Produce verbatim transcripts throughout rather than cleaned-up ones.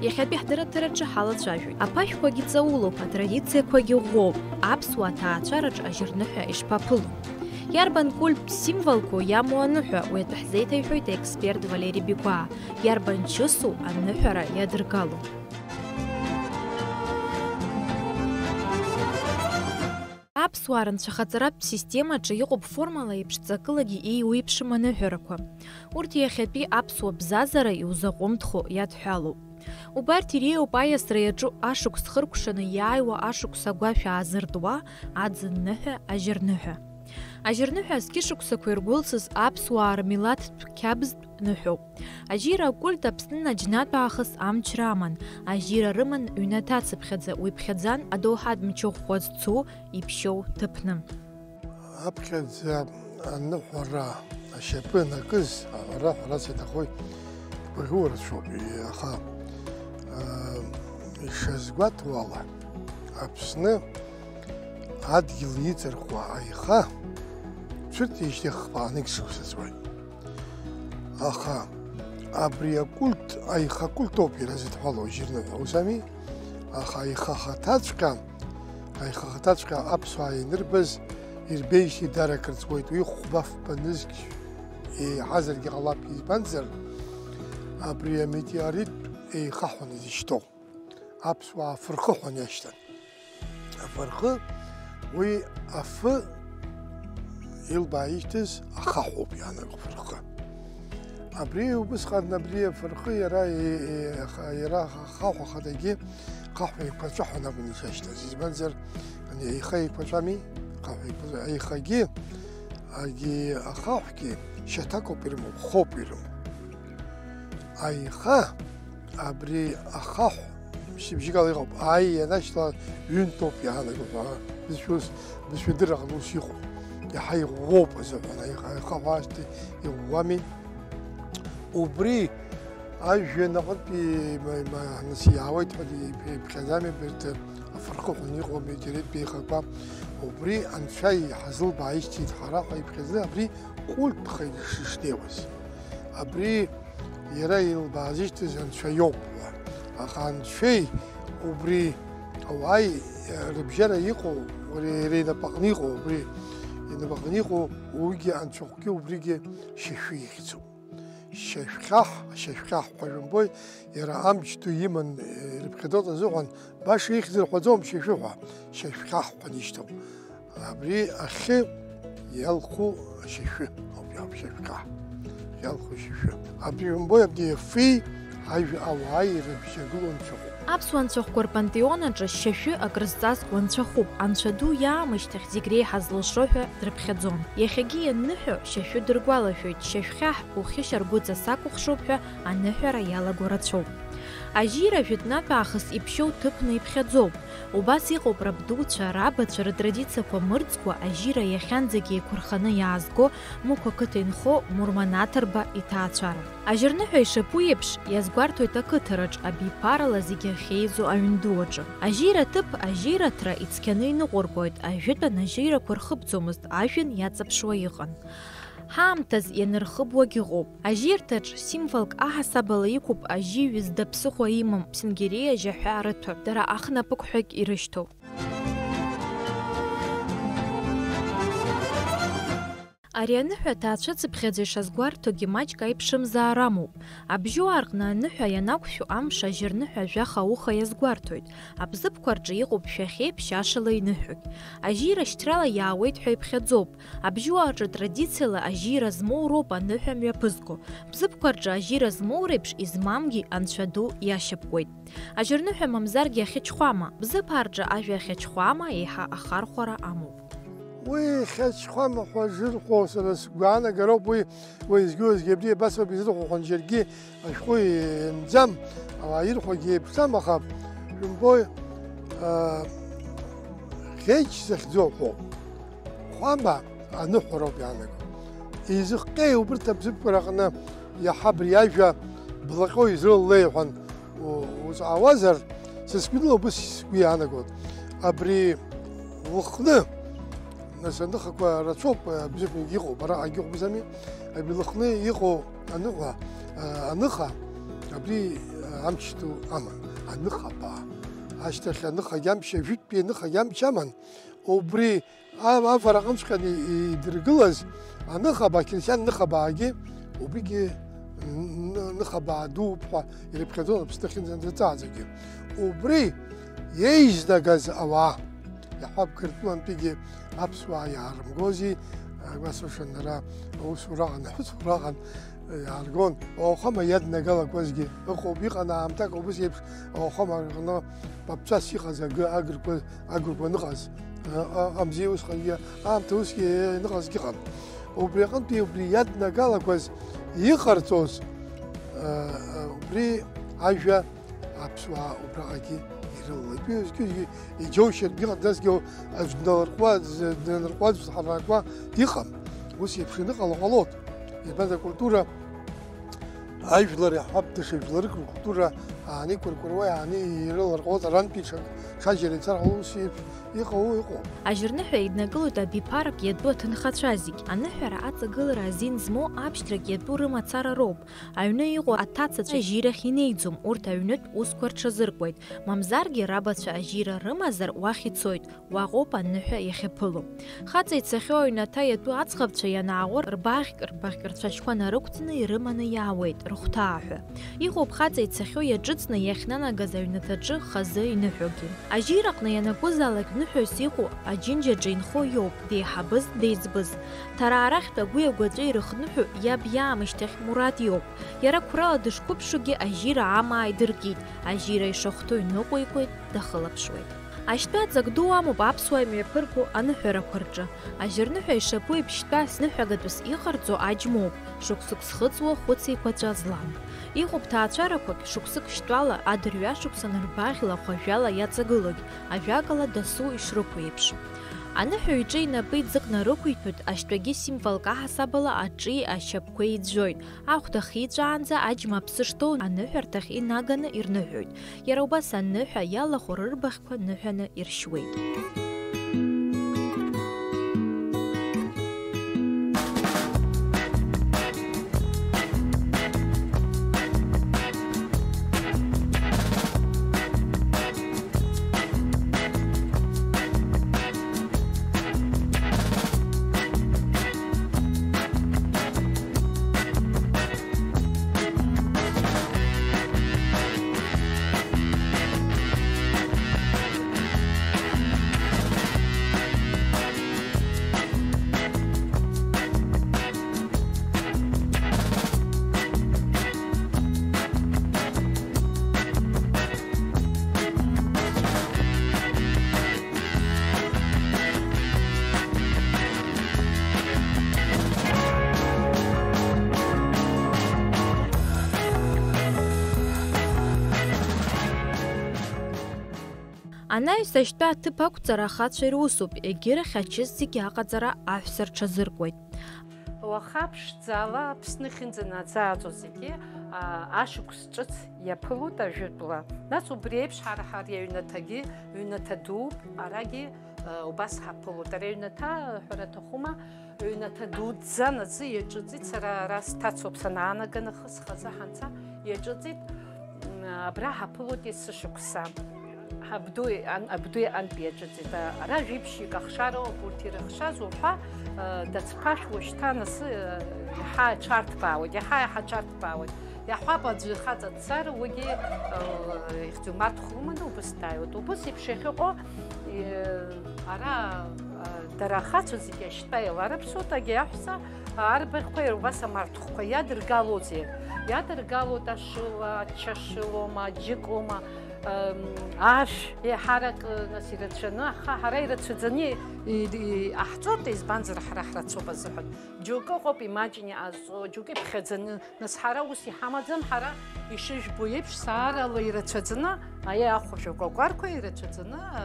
Иахьатәи ҳдырраҭараҿы ҳалацәажәоит. Аԥашәқәагьы ҵаулоуп, атрадициақәагьы ӷәӷәоуп. Аԥсуа ҭаацәараҿы ажьырныҳәа ишԥаԥыло? Иарбан культтә символқәоу иамоу аныҳәа, уи атәы ҳзеиҭаиҳәоит аексперт Валери Бигәаа. Иарбан чысу аныҳәара иадыргало? Аԥсуаа рынцәахаҵаратә системаҿы иҟоуп формала еиԥш ҵакылагьы еиуеиԥшым аныҳәарақәа. Урҭ иахьатәи аԥсуа бзазара иузаҟәымҭхо иадҳәалоуп. Убарҭ иреиуоуп аиасра иаҿу ашықәс хыркәшаны иааиуа ашықәс агәашә аазыртуа аӡынныҳәа, ажьырныҳәа. Ажьырныҳәа азқьышықәсақәа иргәылсыз аԥсуаа рмилаҭтә қьабзтә ныҳәоуп. Ажьира акульт Аԥсны наџьнатә аахыс амчра аман, ажьира рыман ҩнаҭацыԥхьаӡа, уи ԥхьаӡан адоуҳатә мчы ӷәӷәа зцу иԥшьоу ҭыԥны. Аԥхьаӡа аныҳәара ашьапы анакыз, аҳәара ҳәарас иаҭахоит, гәаӷьуа рацәоуп, аха, аа, ишазгәаҭоу ала, Аԥсны адгьыл иҵархуа аиха цәырҵижьҭеи хԥа-нык шықәса ҵуеит. Аха абри акульт, аиха культ ауп иара зыдҳәалоу ажьырныҳәа, ус ами? Аха аиха ахаҭаҵәҟьа, аиха ахаҭаҵәҟьа аԥсуаа ианырбаз ирбеижьҭеи дара акыр ҵуеит, уи хәба-фба нызқь еиҳазаргьы ҟалап, избанзар, абри аметеорит еихаҳәаны изышьҭоу. Аԥсуаа афырхы ҳәа иашьҭан. Афырхы, уи афы илбааижьҭыз ахаҳә ауп иаанаго, афырхы. Абри убысҟан, абри афырхы иара, е-, е-, аха-, иара ахаҳә ахадагьы ахаҳә еиқәаҵәа ҳәа акәын ишашьҭаз. Избанзар, ани аиха еиқәаҵәами? Ахаҳә еиқәаҵәа. Аихагьы, агьи ахаҳәгьы шьаҭак ауп ирымоу, хоуп ирымоу. Аиха, абри ахаҳә шьыбжьыкала иҟоуп. Аи ианашьҭала ҩынтәоуп иаанаго ҳәа, бызшәа ус, бызшәа дырраҟны ус иҟоуп. Иаҳа иӷәӷәоуп азыҳәан, аиха, аиха ҳәа ашьҭа иӷәӷәами. Убри ажәҩан аҟынтәи ма-, ма-, нас иаауеит ҳәа иԥхьаӡами абарҭ афырхы ҳәа иҟоу аметеорит еихақәа. Убри анцәа иҳазылбааижьҭеи ҳара ҳәа иԥхьаӡаны абри культԥха ишнеиуаз. Абри иара илбаазышьҭыз анцәа иоуп ҳәа. Аха анцәеи убри ауааи, э, рыбжьара иҟоу, уи иара инапаҟны иҟоу, убри инапаҟны иҟоу, уигьы анцәахәгьы убригьы шьашәы ихьӡуп. Шьашәхьаҳ, шьашәхьаҳ ҳәа жәымбои, иара амч ду иман, э, ирыԥхьаӡоз азыҳәан, баша ихьӡ рҳәаӡом шьашәы ҳәа, шьашәхьаҳ ҳәа ишьҭоуп. Абри ахьы иалху ашьашәы ауп, иалху ашьашәхьаҳ. Иалху ашьашәы. Абри умбои, абри афи, ажә-, ауааи ирыбжьагылоу анцәахәы. Аԥсуа анцәахәқәа рпантеон аҿы шьашәы акрызҵазкуа анцәахәуп, анцәа ду иаамышьҭахь зегь реиҳа зылшо ҳәа дрыԥхьаӡон. Иахьагьы ианныҳәо, шьашәы дыргәалашәоит, шьашәхьаҳ, ухьы шьаргәыҵа сакәыхшоуп ҳәа аныҳәара иалаго рацәоуп. Ажьира жәытәнатә аахыс иԥшьоу ҭыԥны иԥхьаӡоуп. Убас иҟоуп рабдуцәа, рабацәа рытрадициақәа мырӡкәа ажьира иахьанӡагьы еиқәырханы иаазго Мықә ақыҭа инхо Мурман Аҭырба иҭаацәара. Ажьырныҳәа ишаԥу еиԥш, иазгәарҭоит ақыҭараҿ абиԥарала зегьы ахьеизо аҩн ду аҿы. Ажьира ҭыԥ ажьираҭра ицқьаны иныҟәыргоит, ажәытәан ажьирақәа рхыбҵомызт, ажәҩан иаҵаԥшуа иҟан. Ҳаамҭаз ианырхыбуагь ыҟоуп. Ажьирҭаҿ символк аҳасабала иқәуп ажьи ҩызда ԥсыхәа имам Сенгериа жьаҳәа рыҭәа, дара ахнапықәҳәагь ирышьҭоуп. Ари аныҳәа аҭаацәа цыԥхьаӡа ишазгәарҭогьы маҷк аиԥшымзаара амоуп. Абжьуаа рҟны аныҳәа ианақәшәо амш ажьырныҳәа жәаха ауха иазгәарҭоит. Абзыԥқәа рҿы иҟоуп шәахьеи ԥшьашала иныҳәогь. Ажьира шьҭрала иаауеит ҳәа иԥхьаӡоуп. Абжьуаа рҿы традициала ажьира змоу роуп аныҳәа мҩаԥызго. Бзыԥқәа рҿы ажьира змоу реиԥш измамгьы анцәа ду иашьапкуеит. Ажьырныҳәа мамзаргьы ахьычхәама, бзыԥаа рҿы ажәа ахьычхәама еиҳа ахархәара амоуп. Уи хьачхәама ҳәа зырхәо сара сгәаанагароуп, уи уеизгьы-уеизгьы абри абас ауп изырхәо, ҳәа џьаргьы ашәҟәы ианӡам, ауаа ирхәагьы еиԥшӡам, аха, шәымбои, аа, ӷьеч захьӡу ҳәоуп. Хәама аныҳәароуп иаанаго. Изыхҟьеи убырҭ абзыԥқәа раҟны иаҳа абри ажәа блаҟьо изрыллеи ҳәа у-, уҵаауазар, са сгәанала убыс сгәы иаанагоит. Абри Лыхны, нас аныхақәа рацәоуп, абзыԥгьы иҟоуп, араҟагьы ыҟоуп, абри Лыхны иҟоу аныҟа, а, аныха, абри, Амч ду аман, аныхабаа. Ашьҭахь аныхагьы амч, ажәытәтәи аныхагьы амч аман. Убри а-, авараҟынҵәҟьаны и-, идыргылаз аныхабаа, ақьырсиан ныхабаагьы, убригьы н-, н-, ныхабаа дууп ҳәа ирыԥхьаӡон Аԥсны ахьынӡанаӡаӡагьы. Убри еизнагаз ауаа, иаҳҳәап, Гыртәылантәигьы аԥсуаа иаарымгози, а, ас уша нара аусураҟан, аҳәысураҟан, а, иааргон. Уахәама иаднагалақәазгьы ыҟоуп, иҟан аамҭак убыс еиԥш ауахәама рҟны баԥҵәас иҟаз агы агырқәа, агырқәа ныҟаз, а, а, амзи усҟангьы, аамҭа усгьы ныҟазгьы ыҟан. Убри аҟынтәи убри иаднагалақәаз иҟарҵоз, а, а, убри ажәа аԥсуаа убраҟагьы ирылалеит. Уи зқьи-зқьи иџьоушьартә иҟан, насгьы аӡә дналырҟәуа-, дналырҟәуа, аӡә дҳаракуа иҟам. Ус еиԥш ианыҟало ҟалоит. Избанзар, акультура, ажәлар иаҳҳәап, даҽа жәларык ркультура ааникәыркәыруа, иаани-, ирыларҟәуеит, арантәи ҽа-, ҽаџьара ицар ҟало, ус еиԥш иҟоу ыҟоуп. Ажьырныҳәа еиднакылоит абиԥарак иатәу аҭынхацәа зегь. Аныҳәара аҵагылара азин змоу аԥшьҭрак иатәу рымацара роуп. Аҩны иҟоу аҭацацәа ажьирахь инеиӡом, урҭ аҩнытә усқәа рҽазыркуеит, мамзаргьы рабацәа ажьира рымазар уахь ицоит, уаҟоуп аныҳәа иахьаԥыло. Хаҵа ицахьоу аҩнаҭа иатәу аӡӷабцәа ианааҟәыр, рбаӷьк, рбаӷьк рцәашьқәа нарықәҵаны ирыманы иаауеит, рыхәҭаа ҳәа. Иҟоуп хаҵа ицахьоу иаҿыҵны иахьнанагаз аҩнаҭаҿы хазы иныҳәогьы. Ажьираҟны ианакәызаалак ныҳәаҩс иҟоу аџьынџь аҿы инхо иоуп, деиҳабыз, деиҵбыз. Ҭараа рахьтә агәи-агәаҵәеи рыхныҳәо иаб иаамышьҭахь Мураҭ иоуп. Иара қәрала дышқәыԥшугьы ажьира амаа идыркит, ажьира ишахәҭоу иныҟәигоит, дахылаԥшуеит. Ашьтәа аҵак ду амоуп аԥсуаа имҩаԥырго аныҳәарақәа рҿы. Ажьырныҳәа ишаԥу еиԥш, шьтәа ныҳәагатәыс иҟарҵо аџьмоуп, шықәсык зхыҵуа хәыц еиқәаҵәа злам. Иҟоуп ҭаацәарақәагь шықәсык шьтәала, адырҩашықәса нырбаӷьла, хәажәала иаҵагылогь, ажәакала, дасу ишрықәу еиԥш. Аныҳәаҩ иҿы инапы иӡык нарықәиҭәоит, ашьтәагьы символк аҳасабала аҿи ашьапқәеи иӡәӡәоит. Ахәда хиҵәаанӡа аџьма аԥсы шҭоу аныҳәарҭахь инаганы ирныҳәоит. Иара убас аныҳәа иалахәу рырбаӷьқәа ныҳәаны иршьуеит. Анаҩс ашьтәа аҭыԥ ақәҵара ахацәа ирусуп, егьирахь ачыс зегьы аҟаҵара аҳәса рҽазыркуеит. Уаха ԥшӡала Аԥсны ахьынӡанаӡааӡо зегьы, а, ашықәс ҿыц иаԥылоит ажәытәла. Нас убри еиԥш ҳара ҳари аҩнаҭагьы ҩнаҭа дууп, арагьы, а, убас ҳаԥылоит. Ари аҩнаҭа, ҳәара аҭахума, ҩнаҭа дуӡӡан аӡы иаҿыҵит, сара ара сҭацоуп санаанага нахыс, хазы ҳанца иаҿыҵит, м, абра ҳаԥылоит есышықәса. Абду ан-, абду иҟантә иаҿыҵит. Ара жәиԥшьҩык ахшароуп урҭ ирыхшаз уҳәа, э, дацԥашә уажәшьҭа анасы, э, иаҳа аҽарҭбаауеит, иаҳа-иаҳа аҽарҭбаауеит. Иаҳҳәап, аӡәы хаҵа дцар, уигьы, э, ихьӡу марҭхә лыманы убыс дааиуеит. Убыс еиԥш иахьыҟоу, э, ара, э, дара ахацәа зегьы ашьтәа еиларыԥсоит, агьи аҳәса арбаӷьқәа иара убас амарҭхәқәа иадыргалозеи? Иадыргалоит ашыла, ачча шылома, аџьыкома, Ам, ашә еиҳарак, нас, ирацәаны, аха ҳара ирацәаӡаны и-, и-, иҟаҳҵоит, избанзар, ҳара ҳрацәоуп азыҳәан. Џьоукы ыҟоуп имаҷны иҟазҵо, џьоукы иԥхьаӡаны, нас, ҳара ус иҳамаӡам, ҳара ишыжәбо еиԥш, саарала ирацәаӡаны, аиеи, ахәажә акәакәарқәа ирацәаӡаны, а,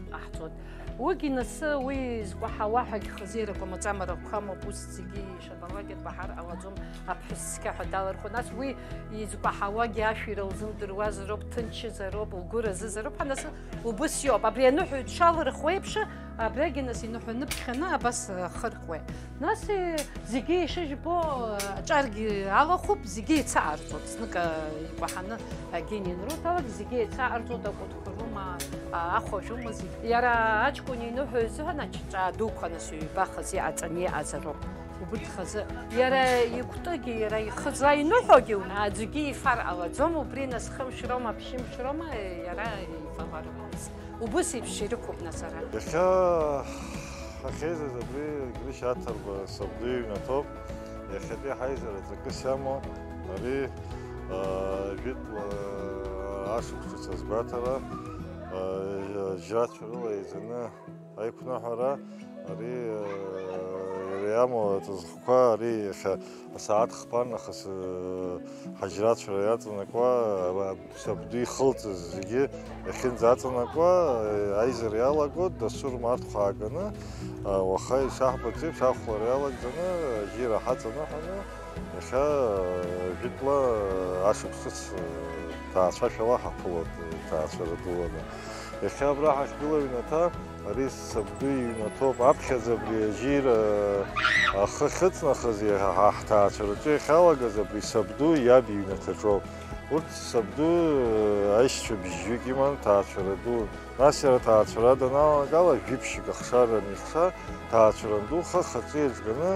иҟаҳҵоит. Уигьы, нас, уи зкәаҳауа ҳәагь хазы иракәа маҵамарақәа амоуп, ус зегьы ишабалак ирбаҳар ҟалаӡом, аԥҳәыс цқьа ҳәа далырхуан. Нас уи изкәаҳауагьы ашәира лзымдыруазароуп, ҭынчызароуп, лгәы разызароуп ҳәа, нас убыс иоуп. Абри аныҳәаҩ дшалырхуа еиԥш, Абрагьы нас иныҳәа ныԥхьаны абас, э, хыркуеит. Нас, э, зегьы ишыжәбо, э, аҿаргьы алахәуп, зегьы еицаарҵоит. Знык, э, икәаҳаны агьин инруҭалак, зегьы еицаарҵоит, акәытқәа рума, а, ахәажәума, зегь. Иара аҷкәын иныҳәа изыҳәан аҷ-, ҷаа дуқәа нас ҩба хазы иҟаҵаны иҟазароуп. Убырҭ хазы. Иара икәтыгьы, иара ихы злаиныҳәогьы аӡәгьы ифар ҟалаӡом, убри нас хымш роума, ԥшьымш роума, иара ифалароуп. Убыс еиԥш ирықәуп нас ара. Иахьа ҳахьеизаз абри Грышьа Аҭырба сабду иҩнаҭоуп. Иахьатәи ҳаизара ҵакыс иамоу ари, аа, жәытәла ашықәс ҿыц азгәаҭара, аа, жьрацәа рыла еизаны аиқәныҳәара, ари, аа, иара иамоу аҵыхқәа, ари иахьа асааҭ хԥа нахыс, аа, ҳажьрацәара иаҵанакуа, аа, сабду ихылҵыз зегьы иахьынӡаҵанакуа, аизара иалагоит, дасу рмарҭқәа ааганы, уаха ишаҳбац еиԥш, ахәлара иалагӡаны, ажьира ҳаҵанаҳәаны, иахьа, жәытәла, ашықәс ҿыц, ҭаацәашәала ҳаԥылоит, ҭаацәара дуланы. Иахьа абра ҳахьгылоу аҩнаҭа, ари сабду иҩнаҭоуп. Аԥхьаӡа абри ажьира ахы ахьыҵнахыз, иаҳа ҳҭаацәараҿы иахьалагаз абри сабду иаб иҩнаҭаҿоуп. Урҭ сабду аишьцәа бжьҩык иман, ҭаацәара дуун. Нас иара аҭаацәара даналанагала, жәиԥшьык ахшара анихша, ҭаацәара анду хы-, хаҿы иаҿганы,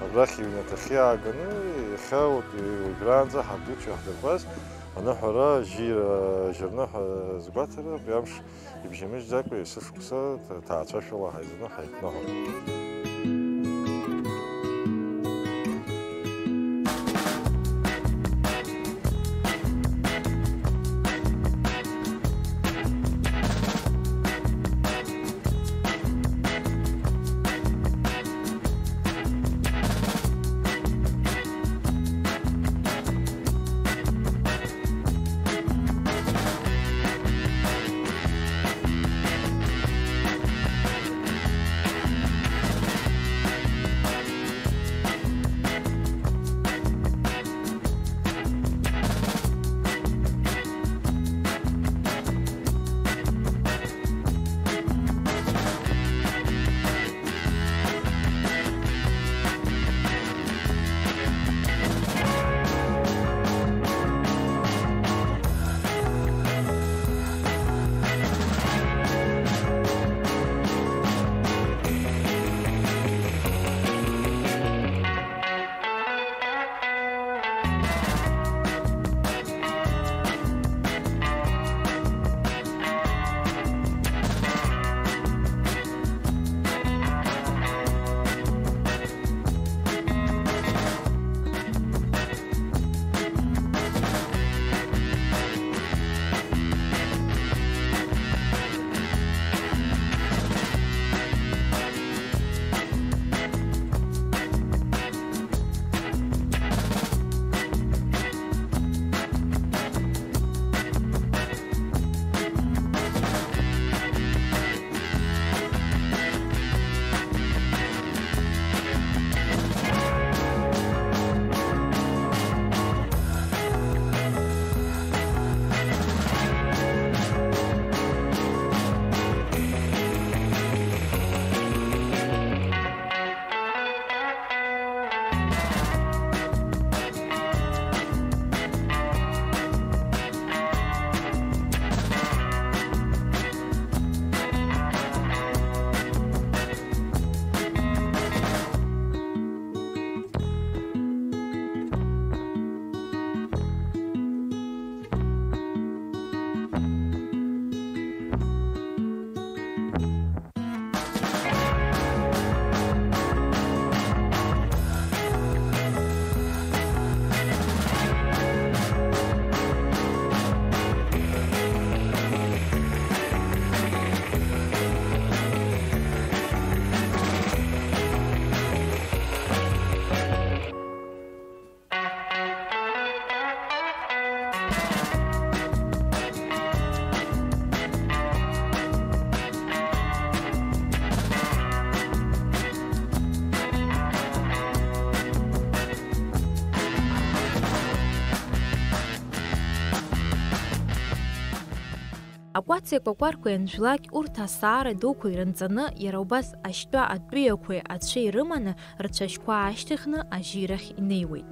абрахь иҩнаҭахьы иааганы, иахьа уажәраанӡа ҳабдуцәа иаҳдырбаз аныҳәара, жьира, жьырныҳәа згәаҭара, абри амш ибжьамыжьӡакәа есышықәса ҭаацәашәала ҳаизаны ҳаиқәныҳәоит. Акәаци акәакәарқәеи анжәлак, урҭ асаара дуқәа ирынҵаны, иара убас ашьтәа атәыҩақәеи ацәеи рыманы, рцәашьқәа аашьҭыхны ажьирахь инеиуеит.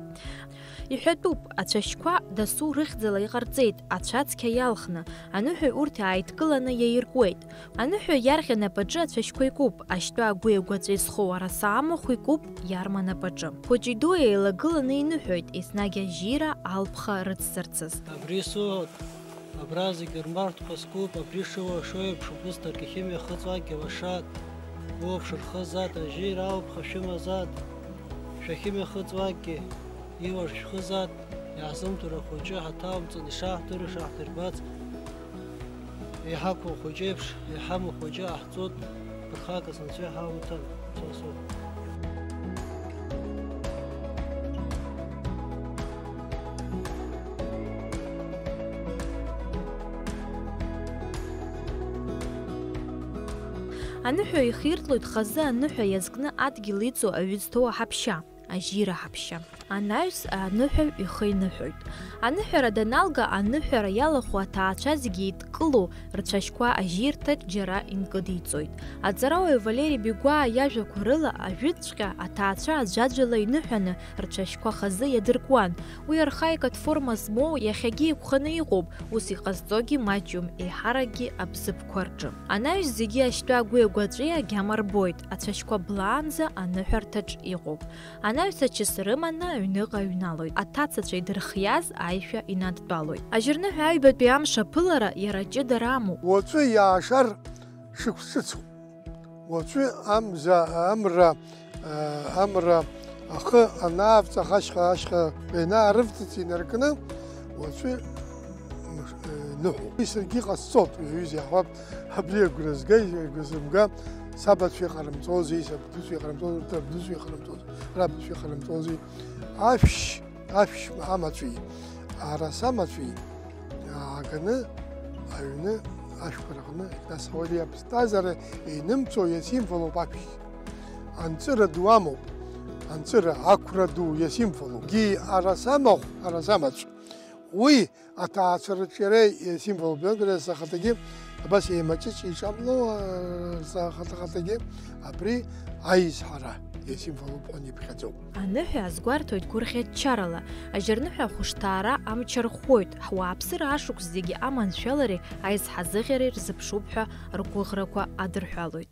Иҳәатәуп, ацәашьқәа дасу рыхьӡала иҟарҵеит, ацәа цқьа иалхны, аныҳәаҩ урҭ ааидкыланы иаиркуеит. Аныҳәаҩ иарӷьа напаҿы ацәашьқәа икуп, ашьтәа агәи агәаҵәеи зхоу араса амахә икуп иарма напаҿы. Хәыҷи дуи еилагыланы иныҳәоит, еснагь ажьира алԥха рыцзарцаз. Абри суҳәоит, абра зегь рмарҭқәа скуп, абри шыуашо еиԥш, убыс даргьы ахьымҩахыҵуагьы лашак, улаԥш рхызат, ажьира алԥха шәымазат, шәахьымҩахыҵуагьы иларшә шәхызат, иаҳзымдыруа хәыҷы ҳаҭаумҵан, ишаҳдыруа ишаҳдырбац, иҳақәу хәыҷеиԥш, иҳамоу хәыҷы ҟаҳҵоит, ԥырхагас анцәа иҳауҭар, сасу. Аныҳәа ихиртлоит хазы аныҳәа иазкны адгьыл иҵоу аҩы зҭоу аҳаԥшьа, ажьира ҳаԥшьа. Анаҩс аныҳәаҩ ихы иныҳәоит. Аныҳәара даналга, аныҳәара иалахәу аҭаацәа зегьы еидкылоу рцәашьқәа ажьирҭаҿ џьара инкыдиҵоит. Аҵарауаҩ Валери Бигәаа иажәақәа рыла, ажәытәҵәҟьа аҭаацәа аӡәаӡәала иныҳәаны рцәашьқәа хазы иадыркуан. Уи архаикатә форма змоу, иахьагьы еиқәханы иҟоуп, ус иҟазҵогьы маҷҩым, еиҳаракгьы абзыԥқәа рҿы. Анаҩс зегьы ашьтәа агәи агәаҵәеи агьама рбоит, ацәашьқәа блаанӡа аныҳәарҭаҿ иҟоуп. Анаҩс ачыс рыманы аҩныҟа иҩналоит. Аҭацацәа идырхиаз аишәа инадтәалоит. Ажьырныҳәа аҩбатәи амш аԥылара иара ҷыдара амоуп. Уаҵәы иаашар шықәс ҿыцуп. Уаҵәы амза, амра, а, амра ахы анаавҵах ашьха, ашьха ианаарывҵыц инаркны, уаҵәы мш-, э, ныҳәоуп. Уи саргьы ҟасҵоит, уи аҩыза иаҳауап, абри агәра згеи, агәра зымга, сабацәа иҟарымҵози, сабдуцәа иҟарымҵози, урҭ рабдуцәа иҟарымҵози, рабацәа иҟарымҵози. Ашә Ашә амаҵәи араса амаҵәи ааганы аҩны ашәқәа рҟны иҭнасуеит. Ари аԥсҭазаара инымҵәо иасимволуп ашә. Анҵыра ду амоуп, анҵыра ақәра ду иасимволуп. Гьы араса амахә, араса амаҵә. Уи аҭаацәараҿ иара иасимволуп. Иоуп ахаҭагьы абас еимаҷыҷ иҿамло, а, рзы ахаҭа-хаҭагьы абри аизҳара иасимволуп ҳәа иԥхьаӡоуп. Аныҳәа азгәарҭоит гәырӷьа-ччарала. Ажьырныҳәа ахәышҭаара амч архәоит, ҳуааԥсыра ашықәс зегьы аманшәалареи аизҳазыӷьареи рзыԥшуп ҳәа ргәыӷрақәа адырҳәалоит.